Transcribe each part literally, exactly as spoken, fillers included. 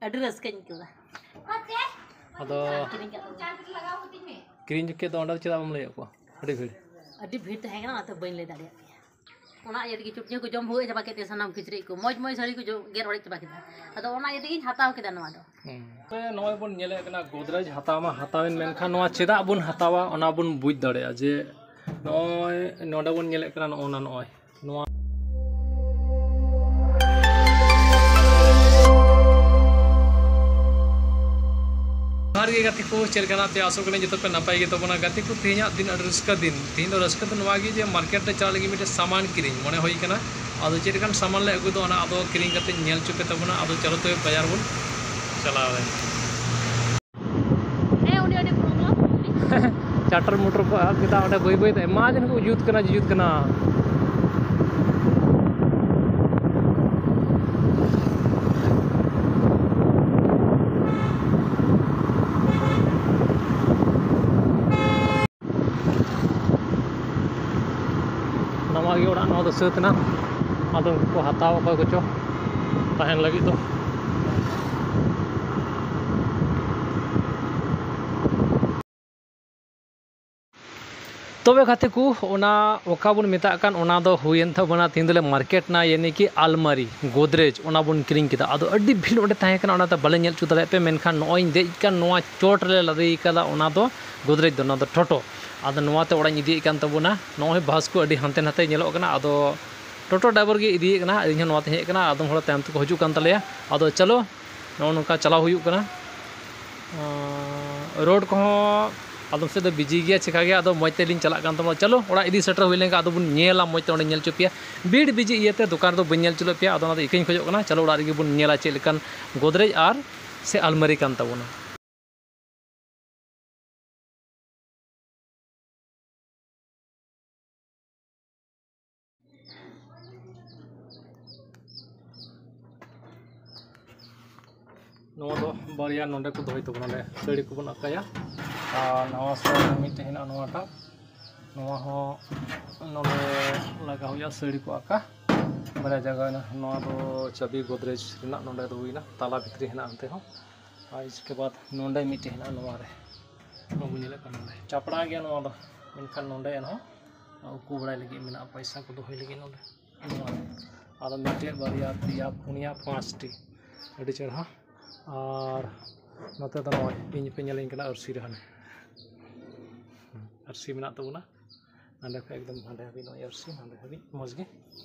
ᱟᱹᱰᱤ ᱨᱟᱹᱥᱠᱟᱹᱧ ᱟᱹᱭᱠᱟᱹᱣᱫᱟ᱾ ᱟᱫᱚ ᱠᱤᱨᱤᱧ ᱠᱟᱜ ᱛᱟᱵᱚᱱᱟ᱾ ᱠᱤᱨᱤᱧ ᱡᱚᱠᱷᱮᱡ ᱫᱚ ᱚᱸᱰᱮ ᱫᱚ ᱪᱮᱫᱟᱜ ᱵᱟᱢ ᱞᱟᱹᱭᱟᱫ ᱠᱚᱣᱟ? ᱟᱹᱰᱤ ᱵᱷᱤᱲ᱾ ᱟᱹᱰᱤ ᱵᱷᱤᱲ ᱛᱟᱦᱮᱸ ᱠᱟᱱᱟ, ᱚᱱᱟᱛᱮ ᱵᱟᱹᱧ ᱞᱟᱹᱭ ᱫᱟᱲᱮᱭᱟᱜ ᱯᱮᱭᱟ᱾ ᱚᱱᱟ ᱤᱭᱟᱹ ᱛᱮᱜᱮ ᱪᱩᱴᱱᱤ ᱠᱚ ᱡᱚᱢ ᱵᱷᱩᱜᱟᱹᱜ ᱪᱟᱵᱟ ᱠᱮᱫ ᱛᱤᱧᱟ, ᱥᱟᱱᱟᱢ ᱠᱤᱪᱨᱤᱡ ᱠᱚ, ᱢᱚᱡᱽ ᱢᱚᱡᱽ ᱥᱟᱹᱲᱤ ᱠᱚ ᱡᱚ-, ᱜᱮᱫ ᱚᱲᱮᱡ ᱪᱟᱵᱟ ᱠᱮᱫᱟ᱾ ᱟᱫᱚ ᱚᱱᱟ ᱤᱭᱟᱹ ᱛᱮᱜᱤᱧ ᱦᱟᱛᱟᱣ ᱠᱮᱫᱟ ᱱᱚᱣᱟ ᱫᱚ᱾ ᱦᱩᱸ᱾ ᱛᱚᱵᱮ ᱱᱚᱜᱼᱚᱭ ᱵᱚᱱ ᱧᱮᱞᱮᱫ ᱠᱟᱱᱟ ᱜᱳᱫᱨᱮᱡᱽ ᱦᱟᱛᱟᱣ ᱢᱟ ᱦᱟᱛᱟᱣᱮᱱ, ᱢᱮᱱᱠᱷᱟᱱ ᱱᱚᱣᱟ ᱪᱮᱫᱟᱜ ᱵᱚᱱ ᱦᱟᱛᱟᱣᱟ ᱚᱱᱟ ᱵᱚᱱ ᱵᱩᱡᱽ ᱫᱟᱲᱮᱭᱟᱜᱼᱟ ᱡᱮ ᱱᱚᱜᱼᱚᱭ ᱱᱚᱰᱮ ᱵᱚᱱ ᱧᱮᱞᱮᱫ ᱠᱟᱱᱟ, ᱱᱚᱜᱼᱚ ᱱᱟ ᱱᱚᱜᱼᱚᱭ ᱱᱚᱣᱟ᱾ ᱡᱚᱦᱟᱨ ᱜᱮ ᱜᱟᱛᱮ ᱠᱚ, ᱪᱮᱫ ᱞᱮᱠᱟ ᱢᱮᱱᱟᱜ ᱯᱮᱭᱟ? ᱟᱥᱚᱜ ᱠᱟᱹᱱᱟᱹᱧ ᱡᱚᱛᱚ ᱯᱮ ᱱᱟᱯᱟᱭ ᱜᱮ ᱛᱟᱵᱚᱱᱟ᱾ ᱜᱟᱛᱮ ᱠᱚ, ᱛᱮᱦᱮᱧᱟᱜ ᱫᱤᱱ ᱟᱹᱰᱤ ᱨᱟᱹᱥᱠᱟᱹ ᱫᱤᱱ᱾ ᱛᱮᱦᱮᱧ ᱫᱚ ᱨᱟᱹᱥᱠᱟᱹ ᱫᱚ ᱱᱚᱣᱟ ᱜᱮ ᱡᱮ ᱢᱟᱨᱠᱮᱴ ᱨᱮ ᱪᱟᱞᱟᱜ ᱞᱟᱹᱜᱤᱫ ᱢᱤᱫᱴᱮᱱ ᱥᱟᱢᱟᱱ ᱠᱤᱨᱤᱧ ᱢᱚᱱᱮ ᱦᱩᱭ ᱠᱟᱱᱟ᱾ ᱟᱫᱚ ᱪᱮᱫ ᱞᱮᱠᱟᱱ ᱥᱟᱢᱟᱱ ᱞᱮ ᱟᱹᱜᱩ ᱫᱚ ᱚᱱᱟ ᱟᱫᱚ ᱠᱤᱨᱤᱧ ᱠᱟᱛᱮ ᱧᱮᱞ ᱦᱚᱪᱚ ᱯᱮ ᱛᱟᱵᱚᱱᱟ᱾ ᱟᱫᱚ ᱪᱚᱞᱚ ᱛᱚᱵᱮ ᱵᱟᱡᱟᱨ ᱵᱚᱱ ᱪᱟᱞᱟᱣ ᱞᱮᱱ᱾ ᱦᱮᱸ, ᱩᱱᱤ ᱟᱹᱰᱤ ᱯᱨᱚᱵᱞᱮᱢ᱾ ᱪᱟᱴᱚᱨ ᱢᱚᱴᱚᱨ ᱠᱚ ᱮᱦᱚᱵ ᱠᱮᱫᱟ ᱚᱸᱰᱮ ᱵᱟᱹᱭ ᱵᱟᱹᱭ ᱛᱮ, ᱮᱢᱟ ᱫᱤᱱ ᱠᱚ ᱡᱩᱛ ᱠᱟᱱᱟ, ᱡᱩᱛ ᱠᱟᱱᱟ᱾ ᱱᱟᱣᱟ ᱜᱮ ᱚᱲᱟᱜ ᱱᱚᱣᱟ ᱫᱚ ᱥᱟᱹᱛ ᱮᱱᱟ᱾ ᱟᱫᱚ ᱩᱱᱠᱩ ᱠᱚ ᱦᱟᱛᱟᱣ ᱚᱠᱚᱭ ᱠᱚᱪᱚ ᱛᱟᱦᱮᱱ ᱞᱟᱹᱜᱤᱫ ᱫᱚ᱾ ᱛᱚᱵᱮ ᱜᱟᱛᱮ ᱠᱚ, ᱚᱱᱟ ᱚᱠᱟ ᱵᱚᱱ ᱢᱮᱛᱟᱜ ᱠᱟᱱ, ᱚᱱᱟ ᱫᱚ ᱦᱩᱭᱮᱱ ᱛᱟᱵᱚᱱᱟ, ᱛᱮᱦᱮᱧ ᱫᱚᱞᱮ ᱢᱟᱨᱠᱮᱴ ᱱᱟ, ᱭᱟᱱᱤ ᱠᱤ ᱟᱞᱢᱟᱨᱤ, ᱜᱳᱫᱨᱮᱡᱽ, ᱚᱱᱟ ᱵᱚᱱ ᱠᱤᱨᱤᱧ ᱠᱮᱫᱟ᱾ ᱟᱫᱚ ᱟᱹᱰᱤ ᱵᱷᱤᱲ ᱚᱸᱰᱮ ᱛᱟᱦᱮᱸ ᱠᱟᱱᱟ, ᱚᱱᱟᱛᱮ ᱵᱟᱞᱮ ᱧᱮᱞ ᱦᱚᱪᱚ ᱫᱟᱲᱮᱭᱟᱜ ᱯᱮ, ᱢᱮᱱᱠᱷᱟᱱ ᱱᱚᱜᱼᱚᱭ ᱤᱧ ᱫᱮᱡ ᱠᱟᱱ ᱱᱚᱣᱟ ᱪᱚᱴ ᱨᱮᱞᱮ ᱞᱟᱫᱮ ᱠᱟᱫᱟ, ᱚᱱᱟ ᱫᱚ ᱜᱳᱫᱨᱮᱡᱽ ᱫᱚ, ᱚᱱᱟ ᱫᱚ ᱴᱳᱴᱳ᱾ ᱟᱫᱚ ᱱᱚᱣᱟᱛᱮ ᱚᱲᱟᱜ ᱤᱧ ᱤᱫᱤᱭᱮᱫ ᱠᱟᱱ ᱛᱟᱵᱚᱱᱟ᱾ ᱱᱚᱜᱼᱚᱭ ᱵᱟᱥ ᱠᱚ ᱟᱹᱰᱤ ᱦᱟᱱᱛᱮ ᱱᱟᱛᱮ ᱧᱮᱞᱚᱜ ᱠᱟᱱᱟ, ᱟᱫᱚ ᱴᱳᱴᱳ ᱰᱨᱟᱭᱵᱷᱟᱨ ᱜᱮ ᱤᱫᱤᱭᱮᱫ ᱠᱟᱱᱟ, ᱤᱧ ᱦᱚᱸ ᱱᱚᱣᱟᱛᱮ ᱦᱮᱡ ᱠᱟᱱᱟ, ᱟᱫᱚᱢ ᱦᱚᱲ ᱛᱟᱭᱚᱢ ᱛᱮᱠᱚ ᱦᱤᱡᱩᱜ ᱠᱟᱱ ᱛᱟᱞᱮᱭᱟ᱾ ᱟᱫᱚ ᱪᱚᱞᱚ, ᱱᱚᱜᱼᱚ ᱱᱚᱝᱠᱟ ᱪᱟᱞᱟᱣ ᱦᱩᱭᱩᱜ ᱠᱟᱱᱟ᱾ ᱟᱸ, ᱨᱳᱰ ᱠᱚᱦᱚᱸ ᱟᱫᱚᱢ ᱥᱮᱫ ᱫᱚ ᱵᱤᱡᱤ ᱜᱮᱭᱟ, ᱪᱮᱠᱟ ᱜᱮᱭᱟ, ᱟᱫᱚ ᱢᱚᱡᱽ ᱛᱮᱞᱤᱧ ᱪᱟᱞᱟᱜ ᱠᱟᱱ ᱛᱟᱵᱚᱱᱟ᱾ ᱪᱚᱞᱚ, ᱚᱲᱟᱜ ᱤᱫᱤ ᱥᱮᱴᱮᱨ ᱦᱩᱭ ᱞᱮᱱᱠᱷᱟᱱ ᱟᱫᱚ ᱵᱚᱱ ᱧᱮᱞᱟ, ᱢᱚᱡᱽ ᱛᱮ ᱚᱸᱰᱮ ᱧᱮᱞ ᱦᱚᱪᱚ ᱯᱮᱭᱟ᱾ ᱵᱷᱤᱲ ᱵᱤᱡᱤ ᱤᱭᱟᱹᱛᱮ ᱫᱚᱠᱟᱱ ᱨᱮᱫᱚ ᱵᱟᱹᱧ ᱧᱮᱞ ᱦᱚᱪᱚ ᱞᱮᱫ ᱯᱮᱭᱟ, ᱟᱫᱚ ᱚᱱᱟᱛᱮ ᱤᱠᱟᱹᱧ ᱠᱷᱚᱡᱚᱜ ᱠᱟᱱᱟ᱾ ᱪᱚᱞᱚ, ᱚᱲᱟᱜ ᱨᱮᱜᱮ ᱵᱚᱱ ᱧᱮᱞᱟ ᱪᱮᱫ ᱞᱮᱠᱟᱱ ᱜᱳᱫᱨᱮᱡᱽ ᱟᱨ ᱥᱮ ᱟᱞᱢᱟᱨᱤ ᱠᱟᱱ ᱛᱟᱵᱚᱱᱟ᱾ ᱱᱚᱣᱟ ᱫᱚ ᱵᱟᱨᱭᱟ ᱱᱚᱰᱮ ᱠᱚ ᱫᱚᱦᱚᱭ ᱛᱟᱵᱚᱱᱟ, ᱱᱚᱰᱮ ᱥᱟᱹᱲᱤ ᱠᱚᱵᱚᱱ ᱟᱠᱟᱭᱟ᱾ ᱟᱨ ᱱᱟᱣᱟ ᱥᱟᱹᱲᱤ ᱢᱤᱫᱴᱮᱱ ᱦᱮᱱᱟᱜᱼᱟ, ᱱᱚᱣᱟᱴᱟᱜ, ᱱᱚᱣᱟ ᱦᱚᱸ ᱱᱚᱰᱮ ᱞᱟᱜᱟᱣ ᱦᱩᱭᱩᱜᱼᱟ, ᱥᱟᱹᱲᱤ ᱠᱚ ᱟᱠᱟ᱾ ᱵᱟᱨᱭᱟ ᱡᱟᱭᱜᱟ ᱦᱮᱱᱟᱜᱼᱟ᱾ ᱱᱚᱣᱟ ᱫᱚ ᱪᱟᱹᱵᱤ ᱜᱳᱫᱽᱨᱮᱡᱽ ᱨᱮᱱᱟᱜ ᱱᱚᱰᱮ ᱫᱚ ᱦᱩᱭᱱᱟ, ᱛᱟᱞᱟ ᱵᱷᱤᱛᱨᱤ ᱦᱮᱱᱟᱜᱼᱟ ᱚᱱᱛᱮ ᱦᱚᱸ᱾ ᱟᱨ ᱤᱥᱠᱮ ᱵᱟᱫ ᱱᱚᱰᱮ ᱢᱤᱫᱴᱮᱡ ᱦᱮᱱᱟᱜᱼᱟ, ᱱᱚᱣᱟ ᱨᱮ ᱱᱚᱣᱟ ᱵᱚᱱ ᱧᱮᱞᱮᱫ ᱠᱟᱱ ᱱᱚᱰᱮ ᱪᱟᱯᱲᱟ ᱜᱮᱭᱟ ᱱᱚᱣᱟ ᱫᱚ, ᱢᱮᱱᱠᱷᱟᱱ ᱱᱚᱰᱮ ᱮᱱᱦᱚᱸ ᱩᱠᱩ ᱵᱟᱲᱟᱭ ᱞᱟᱹᱜᱤᱫ ᱢᱮᱱᱟᱜᱼᱟ, ᱯᱚᱭᱥᱟ ᱠᱚ ᱫᱚᱦᱚᱭ ᱞᱟᱹᱜᱤᱫ ᱱᱚᱰᱮ᱾ ᱱᱚᱣᱟ ᱨᱮ ᱟᱫᱚ ᱢᱤᱫᱴᱮᱡ, ᱵᱟᱨᱭᱟ, ᱯᱮᱭᱟ, ᱯᱩᱱᱭᱟ, ᱯᱟᱸᱪᱴᱤ, ᱟᱹᱰᱤ ᱪᱮᱦᱨᱟ᱾ ᱟᱨ ᱱᱚᱛᱮ ᱫᱚ ᱱᱚᱜᱼᱚᱭ ᱤᱧ ᱯᱮ ᱧᱮᱞᱤᱧ ᱠᱟᱱᱟ ᱟᱹᱨᱥᱤ ᱨᱮ, ᱦᱟᱱᱮ ᱟᱹᱨᱥᱤ ᱢᱮᱱᱟᱜ ᱛᱟᱵᱚᱱᱟ᱾ ᱱᱚᱸᱰᱮ ᱠᱷᱚᱱ ᱮᱠᱫᱚᱢ ᱦᱟᱸᱰᱮ ᱦᱟᱹᱵᱤᱡ ᱱᱚᱜᱼᱚᱭ ᱟᱹᱨᱥᱤ, ᱦᱟᱸᱰᱮ ᱦᱟᱹᱵᱤᱡ ᱢᱚᱡᱽ ᱜᱮ᱾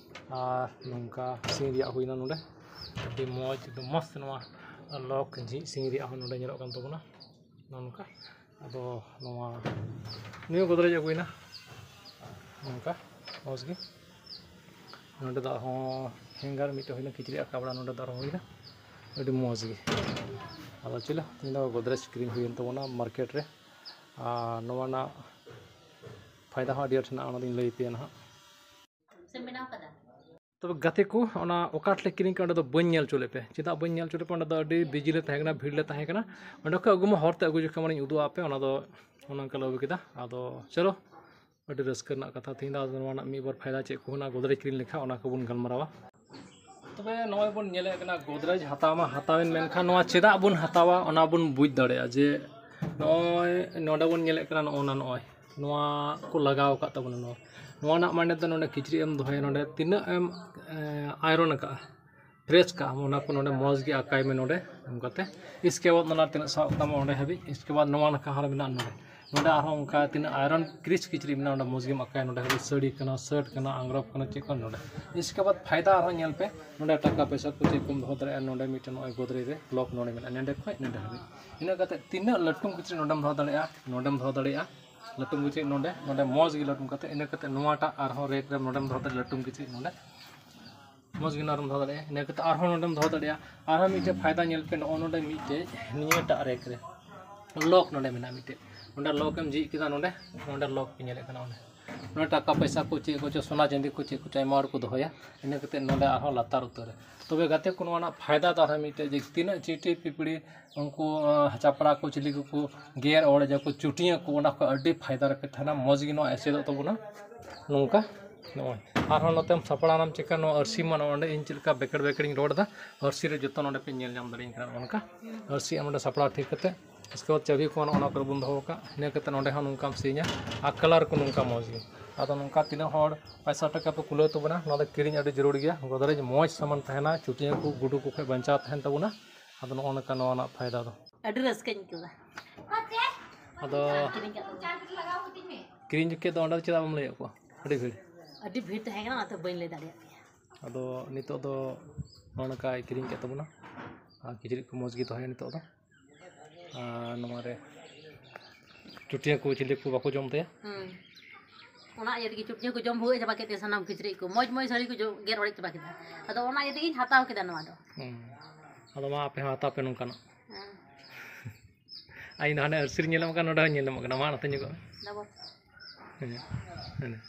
ᱟᱨ ᱱᱚᱝᱠᱟ ᱥᱤᱧ ᱨᱮᱭᱟᱜ ᱦᱩᱭᱱᱟ ᱱᱚᱸᱰᱮ, ᱟᱹᱰᱤ ᱢᱚᱡᱽ, ᱮᱠᱫᱚᱢ ᱢᱚᱥᱛ ᱱᱚᱣᱟ ᱞᱚᱠ ᱡᱷᱤᱡ ᱥᱤᱧ ᱨᱮᱭᱟᱜ ᱦᱚᱸ ᱱᱚᱸᱰᱮ ᱧᱮᱞᱚᱜ ᱠᱟᱱ ᱛᱟᱵᱚᱱᱟ᱾ ᱱᱚᱜᱼᱚ ᱱᱚᱝᱠᱟ᱾ ᱟᱫᱚ ᱱᱚᱣᱟ ᱱᱤᱭᱩ ᱜᱳᱫᱽᱨᱮᱡᱽ ᱟᱹᱜᱩᱭᱮᱱᱟ, ᱱᱚᱝᱠᱟ ᱢᱚᱡᱽ ᱜᱮ᱾ ᱱᱚᱸᱰᱮ ᱫᱚ ᱟᱨᱦᱚᱸ ᱦᱮᱝᱜᱟᱨ ᱢᱤᱫᱴᱮᱱ ᱦᱩᱭᱱᱟ, ᱠᱤᱪᱨᱤᱡ ᱟᱠᱟ ᱵᱟᱲᱟ ᱱᱚᱸᱰᱮ ᱫᱚ ᱟᱨᱦᱚᱸ ᱦᱩᱭᱱᱟ, ᱟᱹᱰᱤ ᱢᱚᱡᱽ ᱜᱮ᱾ ᱟᱫᱚ ᱪᱚᱞᱚ, ᱛᱮᱦᱮᱧ ᱫᱚ ᱜᱳᱫᱽᱨᱮᱡᱽ ᱠᱤᱨᱤᱧ ᱦᱩᱭᱮᱱ ᱛᱟᱵᱚᱱᱟ ᱢᱟᱨᱠᱮᱴ ᱨᱮ, ᱟᱨ ᱱᱚᱣᱟ ᱨᱮᱱᱟᱜ ᱯᱷᱟᱭᱫᱟ ᱦᱚᱸ ᱟᱹᱰᱤ ᱟᱸᱴ ᱦᱮᱱᱟᱜᱼᱟ, ᱚᱱᱟ ᱫᱚᱧ ᱞᱟᱹᱭ ᱟᱯᱮᱭᱟ ᱱᱟᱦᱟᱜ᱾ ᱥᱮ ᱵᱮᱱᱟᱣ ᱠᱟᱫᱟ? ᱛᱚᱵᱮ ᱜᱟᱛᱮ ᱠᱚ, ᱚᱱᱟ ᱚᱠᱟ ᱴᱷᱮᱱ ᱞᱮ ᱠᱤᱨᱤᱧ ᱠᱮᱫᱟ, ᱚᱸᱰᱮ ᱫᱚ ᱵᱟᱹᱧ ᱧᱮᱞ ᱦᱚᱪᱚ ᱞᱮᱫ ᱯᱮ᱾ ᱪᱮᱫᱟᱜ ᱵᱟᱹᱧ ᱧᱮᱞ ᱦᱚᱪᱚ ᱞᱮᱫ ᱯᱮ? ᱚᱸᱰᱮ ᱫᱚ ᱟᱹᱰᱤ ᱵᱤᱡᱤ ᱞᱮ ᱛᱟᱦᱮᱸ ᱠᱟᱱᱟ, ᱵᱷᱤᱲ ᱞᱮ ᱛᱟᱦᱮᱸ ᱠᱟᱱᱟ᱾ ᱚᱸᱰᱮ ᱠᱷᱚᱱ ᱟᱹᱜᱩ ᱢᱟ ᱦᱚᱨ ᱛᱮ ᱟᱹᱜᱩ ᱡᱚᱠᱷᱚᱱ ᱢᱟᱱᱮᱧ ᱩᱫᱩᱜ ᱟᱯᱮ, ᱚᱱᱟ ᱫᱚ ᱚᱱᱮ ᱚᱱᱠᱟ ᱞᱮ ᱟᱹᱜᱩ ᱠᱮᱫᱟ᱾ ᱟᱫᱚ ᱪᱚᱞᱚ, ᱟᱹᱰᱤ ᱨᱟᱹᱥᱠᱟᱹ ᱨᱮᱱᱟᱜ ᱠᱟᱛᱷᱟ ᱛᱮᱦᱮᱧ ᱫᱚ᱾ ᱟᱫᱚ ᱱᱚᱣᱟ ᱨᱮᱱᱟᱜ ᱢᱤᱫ ᱵᱟᱨ ᱯᱷᱟᱭᱫᱟ ᱪᱮᱫ ᱠᱚ ᱦᱮᱱᱟᱜᱼᱟ ᱜᱳᱫᱽᱨᱮᱡᱽ ᱠᱤᱨᱤᱧ ᱞᱮᱠᱷᱟᱱ, ᱚᱱᱟ ᱠᱚᱵᱚᱱ ᱜᱟᱞᱢᱟᱨᱟᱣᱟ᱾ ᱛᱚᱵᱮ ᱱᱚᱜᱼᱚᱭ ᱵᱚᱱ ᱧᱮᱞᱮᱫ ᱠᱟᱱᱟ, ᱜᱳᱫᱽᱨᱮᱡᱽ ᱦᱟᱛᱟᱣ ᱢᱟ ᱦᱟᱛᱟᱣᱮᱱ, ᱢᱮᱱᱠᱷᱟᱱ ᱱᱚᱣᱟ ᱪᱮᱫᱟᱜ ᱵᱚᱱ ᱦᱟᱛᱟᱣᱟ, ᱚᱱᱟ ᱵᱚᱱ ᱵᱩᱡᱽ ᱫᱟᱲᱮᱭᱟᱜᱼᱟ᱾ ᱡᱮ ᱱᱚᱜᱼᱚᱭ ᱱᱚᱰᱮ ᱵᱚᱱ ᱧᱮᱞᱮᱫ ᱠᱟᱱᱟ, ᱱᱚᱜᱼᱚ ᱱᱟ, ᱱᱚᱜᱼᱚᱭ ᱱᱚᱣᱟ ᱠᱚ ᱞᱟᱜᱟᱣ ᱟᱠᱟᱫ ᱛᱟᱵᱚᱱᱟ᱾ ᱱᱚᱣᱟ, ᱱᱚᱣᱟ ᱨᱮᱱᱟᱜ ᱢᱟᱱᱮ ᱫᱚ ᱱᱚᱰᱮ ᱠᱤᱪᱨᱤᱡ ᱮᱢ ᱫᱚᱦᱚᱭᱟ, ᱱᱚᱰᱮ ᱛᱤᱱᱟᱹᱜ ᱮᱢ ᱟᱭᱨᱚᱱ ᱟᱠᱟᱫᱼᱟ, ᱯᱨᱮᱥ ᱠᱟᱜ ᱟᱢ, ᱚᱱᱟ ᱠᱚ ᱱᱚᱰᱮ ᱢᱚᱡᱽ ᱜᱮ ᱟᱠᱟᱭ ᱢᱮ ᱱᱚᱰᱮ᱾ ᱚᱱᱠᱟᱛᱮ ᱤᱥᱠᱮ ᱵᱟᱫ ᱚᱱᱟ ᱛᱤᱱᱟᱹᱜ ᱥᱟᱵ ᱠᱟᱜ ᱢᱮ ᱚᱸᱰᱮ ᱦᱟᱹᱵᱤᱡ, ᱤᱥᱠᱮ ᱵᱟᱫ ᱱᱚᱣᱟ ᱱᱟᱠᱷᱟ ᱦᱚᱸ ᱢᱮᱱᱟᱜᱼᱟ ᱱᱚᱰᱮ᱾ ᱱᱚᱰᱮ ᱟᱨᱦᱚᱸ ᱚᱱᱠᱟ ᱛᱤᱱᱟᱹᱜ ᱟᱭᱨᱚᱱ ᱠᱨᱤᱥ ᱠᱤᱪᱨᱤᱡ ᱢᱮᱱᱟᱜᱼᱟ, ᱚᱸᱰᱮ ᱢᱚᱡᱽ ᱜᱮᱢ ᱟᱠᱟᱭᱟ᱾ ᱱᱚᱰᱮ ᱦᱟᱹᱵᱤᱡ ᱥᱟᱹᱲᱤ ᱠᱟᱱᱟ, ᱥᱟᱨᱴ ᱠᱟᱱᱟ, ᱟᱝᱨᱚᱵ ᱠᱟᱱᱟ, ᱪᱮᱫ ᱠᱟᱱᱟ ᱱᱚᱰᱮ᱾ ᱤᱥᱠᱮ ᱵᱟᱫ ᱯᱷᱟᱭᱫᱟ ᱟᱨᱦᱚᱸ ᱧᱮᱞ ᱯᱮ, ᱱᱚᱰᱮ ᱴᱟᱠᱟ ᱯᱚᱭᱥᱟ ᱠᱚ ᱪᱮᱫ ᱠᱚᱢ ᱫᱚᱦᱚ ᱫᱟᱲᱮᱭᱟᱜᱼᱟ᱾ ᱱᱚᱰᱮ ᱢᱤᱫᱴᱮᱱ ᱱᱚᱜᱼᱚᱭ ᱜᱳᱫᱽᱨᱮᱡᱽ ᱨᱮ ᱞᱚᱠ ᱱᱚᱰᱮ ᱢᱮᱱᱟᱜᱼᱟ, ᱱᱚᱰᱮ ᱠᱷᱚᱱ ᱱᱚᱰᱮ ᱦᱟᱹᱵᱤᱡ᱾ ᱤᱱᱟᱹ ᱠᱟᱛᱮ ᱛᱤᱱᱟᱹᱜ ᱞᱟᱹᱴᱩᱢ ᱠᱤᱪᱨᱤᱡ ᱱᱚᱰᱮᱢ ᱫᱚᱦᱚ ᱫᱟᱲᱮᱭᱟᱜᱼᱟ, ᱱᱚᱰᱮᱢ ᱫᱚᱦᱚ ᱫᱟᱲᱮᱭᱟᱜᱼᱟ ᱞᱟᱹᱴᱩᱢ ᱠᱤᱪᱨᱤᱡ ᱱᱚᱰᱮ, ᱱᱚᱰᱮ ᱢᱚᱡᱽ ᱜᱮ ᱞᱟᱹᱴᱩᱢ ᱠᱟᱛᱮ᱾ ᱤᱱᱟᱹ ᱠᱟᱛᱮ ᱱᱚᱣᱟᱴᱟᱜ ᱟᱨᱦᱚᱸ ᱨᱮᱠ ᱨᱮ ᱱᱚᱰᱮᱢ ᱫᱚᱦᱚ ᱫᱟᱲᱮᱭᱟᱜᱼᱟ ᱞᱟᱹᱴᱩᱢ ᱠᱤᱪᱨᱤᱡ ᱱᱚᱰᱮ᱾ ᱢᱚᱡᱽ ᱜᱮ ᱱᱚᱰᱮᱢ ᱫᱚᱦᱚ ᱫᱟᱲᱮᱭᱟᱜᱼᱟ᱾ ᱤᱱᱟᱹ ᱠᱟᱛᱮ ᱟᱨᱦᱚᱸ ᱱᱚᱰᱮᱢ ᱫᱚᱦᱚ ᱫᱟᱲᱮᱭᱟᱜᱼᱟ᱾ ᱟᱨᱦᱚᱸ ᱢᱤᱫᱴᱮᱡ ᱯᱷᱟᱭᱫᱟ ᱧᱮᱞ ᱯᱮ, ᱱᱚᱜᱼᱚ ᱱᱚᱰᱮ ᱢᱤᱫᱴᱮᱡ ᱱᱤᱭᱟᱹᱴᱟᱜ ᱨᱮᱠ ᱨᱮ ᱞᱚᱠ ᱱᱚᱰᱮ ᱢᱮᱱᱟᱜᱼᱟ ᱢᱤᱫᱴᱮᱡ᱾ ᱱᱚᱰᱮ ᱞᱚᱠ ᱮᱢ ᱡᱷᱤᱡ ᱠᱮᱫᱟ, ᱱᱚᱰᱮ, ᱱᱚᱰᱮ ᱞᱚᱠ ᱯᱮ ᱧᱮᱞᱮᱫ ᱠᱟᱱᱟ, ᱚᱸᱰᱮ, ᱱᱚᱰᱮ ᱴᱟᱠᱟ ᱯᱚᱭᱥᱟ ᱠᱚ, ᱪᱮᱫ ᱠᱚᱪᱚ, ᱥᱚᱱᱟ ᱪᱟᱸᱫᱤ ᱠᱚ, ᱪᱮᱫ ᱠᱚᱪᱚ ᱟᱭᱢᱟ ᱦᱚᱲ ᱠᱚ ᱫᱚᱦᱚᱭᱟ᱾ ᱤᱱᱟᱹ ᱠᱟᱛᱮ ᱱᱚᱰᱮ ᱟᱨᱦᱚᱸ ᱞᱟᱛᱟᱨ ᱩᱛᱟᱹᱨ ᱨᱮ᱾ ᱛᱚᱵᱮ ᱜᱟᱛᱮ ᱠᱚ, ᱱᱚᱣᱟ ᱨᱮᱱᱟᱜ ᱯᱷᱟᱭᱫᱟ ᱫᱚ ᱟᱨᱦᱚᱸ ᱢᱤᱫᱴᱮᱡ ᱡᱮ ᱛᱤᱱᱟᱹᱜ ᱪᱤᱴᱤ ᱯᱤᱯᱲᱤ ᱩᱱᱠᱩ, ᱟᱸ, ᱪᱟᱯᱲᱟ ᱠᱚ, ᱪᱤᱞᱤ ᱠᱚᱠᱚ ᱜᱮᱨ ᱚᱲᱮᱡᱟ ᱠᱚ, ᱪᱩᱴᱤᱭᱟᱹ ᱠᱚ, ᱚᱱᱟ ᱠᱚ ᱟᱹᱰᱤ ᱯᱷᱟᱭᱫᱟ ᱨᱮᱯᱮ ᱛᱟᱦᱮᱱᱟ᱾ ᱢᱚᱡᱽ ᱜᱮ ᱱᱚᱣᱟ ᱮᱥᱮᱫᱚᱜ ᱛᱟᱵᱚᱱᱟ ᱱᱚᱝᱠᱟ᱾ ᱱᱚᱜᱼᱚᱭ ᱟᱨᱦᱚᱸ ᱱᱚᱛᱮᱢ ᱥᱟᱯᱲᱟᱣ ᱱᱟᱢ ᱪᱮᱠᱟ ᱱᱚᱣᱟ ᱟᱹᱨᱥᱤ ᱢᱟ ᱱᱚᱜᱼᱚ ᱱᱚᱸᱰᱮ ᱤᱧ ᱪᱮᱫ ᱞᱮᱠᱟ ᱵᱮᱠᱮᱲ ᱵᱮᱠᱮᱲᱤᱧ ᱨᱚᱲ ᱮᱫᱟ, ᱟᱹᱨᱥᱤ ᱨᱮ ᱡᱚᱛᱚ ᱱᱚᱸᱰᱮ ᱯᱮ ᱧᱮᱞ ᱧᱟᱢ ᱫᱟᱲᱮᱭᱟᱜ ᱠᱟᱱᱟ᱾ ᱱᱚᱜᱼᱚ ᱱᱚᱝᱠᱟ ᱟᱹᱨᱥᱤ ᱟᱢ ᱚᱸᱰᱮ ᱥᱟᱯᱲᱟᱣ ᱴᱷᱤᱠ ᱠᱟᱛᱮ ᱤᱥᱠᱮ ᱵᱟᱫ ᱪᱟᱹᱵᱤ ᱠᱚ ᱱᱚᱜᱼᱚ ᱱᱚᱣᱟ ᱠᱚᱨᱮ ᱵᱚᱱ ᱫᱚᱦᱚ ᱠᱟᱜ᱾ ᱤᱱᱟᱹ ᱠᱟᱛᱮ ᱱᱚᱸᱰᱮ ᱦᱚᱸ ᱱᱚᱝᱠᱟᱢ ᱥᱤᱧᱟ ᱟᱨ ᱠᱟᱞᱟᱨ ᱠᱚ ᱱᱚᱝᱠᱟ ᱢᱚᱡᱽ ᱜᱮ᱾ ᱟᱫᱚ ᱱᱚᱝᱠᱟ ᱛᱤᱱᱟᱹᱜ ᱦᱚᱲ ᱯᱚᱭᱥᱟ ᱴᱟᱠᱟ ᱯᱮ ᱠᱩᱞᱟᱹᱣ ᱛᱟᱵᱚᱱᱟ, ᱱᱚᱣᱟ ᱫᱚ ᱠᱤᱨᱤᱧ ᱟᱹᱰᱤ ᱡᱟᱹᱨᱩᱲ ᱜᱮᱭᱟ᱾ ᱜᱚᱫᱨᱮᱡᱽ ᱢᱚᱡᱽ ᱥᱟᱢᱟᱱ ᱛᱟᱦᱮᱱᱟ, ᱪᱩᱴᱭᱟᱹ ᱠᱚ ᱜᱩᱰᱩ ᱠᱚ ᱠᱷᱚᱡ ᱵᱟᱧᱪᱟᱣ ᱛᱟᱦᱮᱱ ᱛᱟᱵᱚᱱᱟ᱾ ᱟᱫᱚ ᱱᱚᱜᱼᱚ ᱱᱚᱝᱠᱟ ᱱᱚᱣᱟ ᱨᱮᱱᱟᱜ ᱯᱷᱟᱭᱫᱟ ᱫᱚ᱾ ᱟᱹᱰᱤ ᱨᱟᱹᱥᱠᱟᱹᱧ ᱟᱹᱭᱠᱟᱹᱣᱫᱟ᱾ ᱟᱫᱚ ᱠᱤᱨᱤᱧ ᱠᱟᱜ ᱫᱚ᱾ ᱠᱤᱨᱤᱧ ᱡᱚᱠᱷᱮᱡ ᱫᱚ ᱚᱸᱰᱮ ᱫᱚ ᱪᱮᱫᱟᱜ ᱵᱟᱢ ᱞᱟᱹᱭᱟᱫ ᱠᱚᱣᱟ? ᱟᱹᱰᱤ ᱵᱷᱤᱲ᱾ ᱟᱹᱰᱤ ᱵᱷᱤᱲ ᱛᱟᱦᱮᱸ ᱠᱟᱱᱟ, ᱚᱱᱟᱛᱮ ᱵᱟᱹᱧ ᱞᱟᱹᱭ ᱫᱟᱲᱮᱭᱟᱜ ᱯᱮᱭᱟ᱾ ᱟᱫᱚ ᱱᱤᱛᱚᱜ ᱫᱚ ᱱᱚᱜᱼᱚ ᱱᱚᱝᱠᱟᱭ ᱠᱤᱨᱤᱧ ᱠᱮᱫ ᱛᱟᱵᱚᱱᱟ ᱟᱨ ᱠᱤᱪᱨᱤᱡ ᱠᱚ ᱢᱚᱡᱽ ᱜᱮ ᱫᱚᱦᱚᱭᱟ ᱱᱤᱛᱚᱜ ᱫᱚ᱾ ᱟᱨ ᱱᱚᱣᱟ ᱨᱮ ᱪᱩᱴᱭᱟᱹ ᱠᱚ ᱪᱤᱞᱤ ᱠᱚ ᱵᱟᱠᱚ ᱡᱚᱢ ᱛᱟᱭᱟ᱾ ᱦᱩᱸ᱾ ᱚᱱᱟ ᱤᱭᱟᱹ ᱛᱮᱜᱮ ᱪᱩᱴᱭᱟᱹ ᱠᱚ ᱡᱚᱢ ᱵᱷᱩᱜᱟᱹᱜ ᱪᱟᱵᱟ ᱠᱮᱫ ᱛᱤᱧᱟ, ᱥᱟᱱᱟᱢ ᱠᱤᱪᱨᱤᱡ ᱠᱚ, ᱢᱚᱡᱽ ᱢᱚᱡᱽ ᱥᱟᱹᱲᱤ ᱠᱚ ᱡᱚ-, ᱜᱮᱨ ᱚᱲᱮᱡ ᱪᱟᱵᱟ ᱠᱮᱫᱟ᱾ ᱟᱫᱚ ᱚᱱᱟ ᱤᱭᱟᱹ ᱛᱮᱜᱮᱧ ᱦᱟᱛᱟᱣ ᱠᱮᱫᱟ ᱱᱚᱣᱟ ᱫᱚ᱾ ᱦᱩᱸ᱾ ᱟᱫᱚ ᱢᱟ ᱟᱯᱮ ᱦᱚᱸ ᱦᱟᱛᱟᱣ ᱯᱮ ᱱᱚᱝᱠᱟᱱᱟᱜ᱾ ᱦᱮᱸ᱾ ᱟᱨ ᱤᱧ ᱫᱚ ᱦᱟᱱᱮ ᱟᱹᱨᱥᱤ ᱨᱤᱧ ᱧᱮᱞ ᱧᱟᱢᱚᱜ ᱠᱟᱱᱟ, ᱱᱚᱰᱮ ᱦᱚᱸᱧ ᱧᱮᱞ ᱧᱟᱢᱚᱜ ᱠᱟᱱᱟ᱾ ᱢᱟ ᱱᱚᱛᱮ ᱧᱚᱜᱚᱜ ᱢᱮ᱾ ᱫᱟᱵᱚ᱾ ᱦᱮᱸ, ᱦᱮᱸ᱾